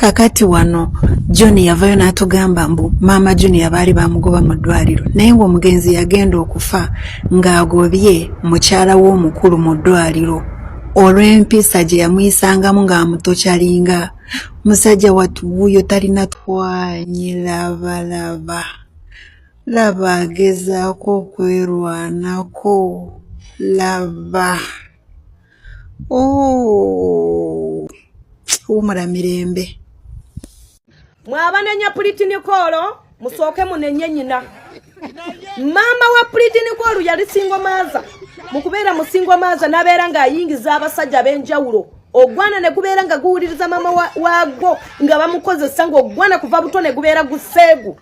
Kakati wano John yavayo n'atugamba mbu maama Junior baali bamugoba mu ddwaliro, naye ng'omugenzi yagenda okufa ng'agobye mukyala w'omukulu mu ddwaliro olw'empisa gye yamuyisangamu ng'amutokyalinga. Musajja wattu wuuyo talina twanyi. Laba, laba, laba, agezaako okwerwanako. Laba, oh, wumula mirembe. Mwabanenya Pretty Nicole, musooke munenye nyina. Maama wa Pretty Nicole yali single mother. Mu kubeera mu single mother, n'abeera ng'ayingiza abasajja ab'enjawulo. Ogwana ne gubeera nga guwuliriza maama waagwo nga bamukozesa, ng'ogwana kuva buto ne gubeera guseegu.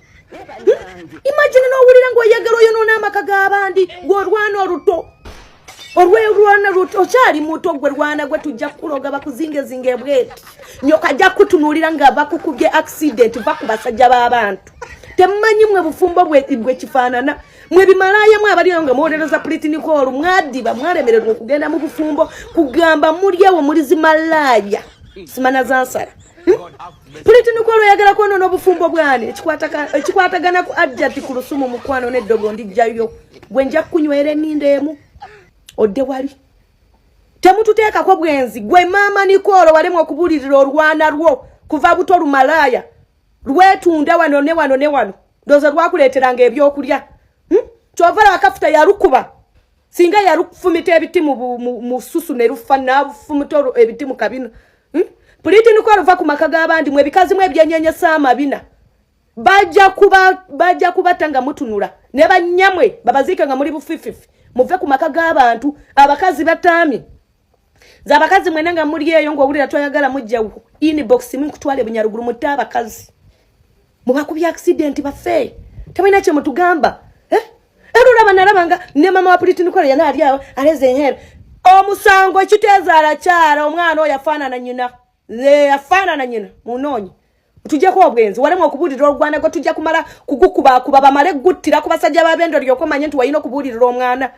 Imagine n'owulira ng'oyagala oyonoona amaka g'abandi, gw'olwana oluto olwerwana luto, okyali muto. Gwe lwana gwe, tujja kukuloga bakuzingezinga ebweti. Nyoka ajja kutunuulira nga bakukubye accident. Va ku basajja b'abantu. Temumanyi mwe bufumbo bwe kifaanana. Mwe bimalaaya mwe abaliyo nga mwolereza Pretty Nicole, mwadiba mwalemererwa okugenda mu bufumbo. Kugamba muli ewo muli zimalaaya simana zansala. Pretty Nicole oyagala kwonoona obufumbo bwani? Ekikwatagana ku ajjati ku lusumu mukwano n'eddogo ndijjayo. Gwe nja kukunywera ennyindo emu odde wali. Temututeekako bwenzi. Gwe maama Nicole, walemu okubuulirira olwana lwo kuva buto. Lumalaaya lwetunda wano ne wano ne wano, ndowooza lwakuleeteranga ebyokulya. Kyova laba kafuta yalukuba. Singa yalufumita ebiti mu susu ne lufa, nafumita ebiti mu kabina. Pretty Nicole, va ku maka g'abandi. Mwe ebikazi mu ebyenyenyesa amabina, bajja kubata nga mutunula, ne bannyamwe babaziike nga muli bufififi. Muve ku maka g'abantu. Abakazi bataamye nze. Abakazi mwena nga muli eyo ng'owulira toyagala, mujja inbox, munkutwale Bunyaruguru, mutte abakazi, mubakubye accident bafe. Temulina kye mutugamba, eh? Era olaba nalaba nga ne mama wa Pretty Nicole yana ali awo aleze enhere omusango ekiteezaala kyala. Omwana oyo afaanana nyina, afaanana nyina. Munoonye tujjeko obwenzi, walemu okubuulirira olugwana gwe. Tujja kumala kugukubakuba bamale guttira ku basajja babendo, lyoka omanye nti walina okubuulirira omwana.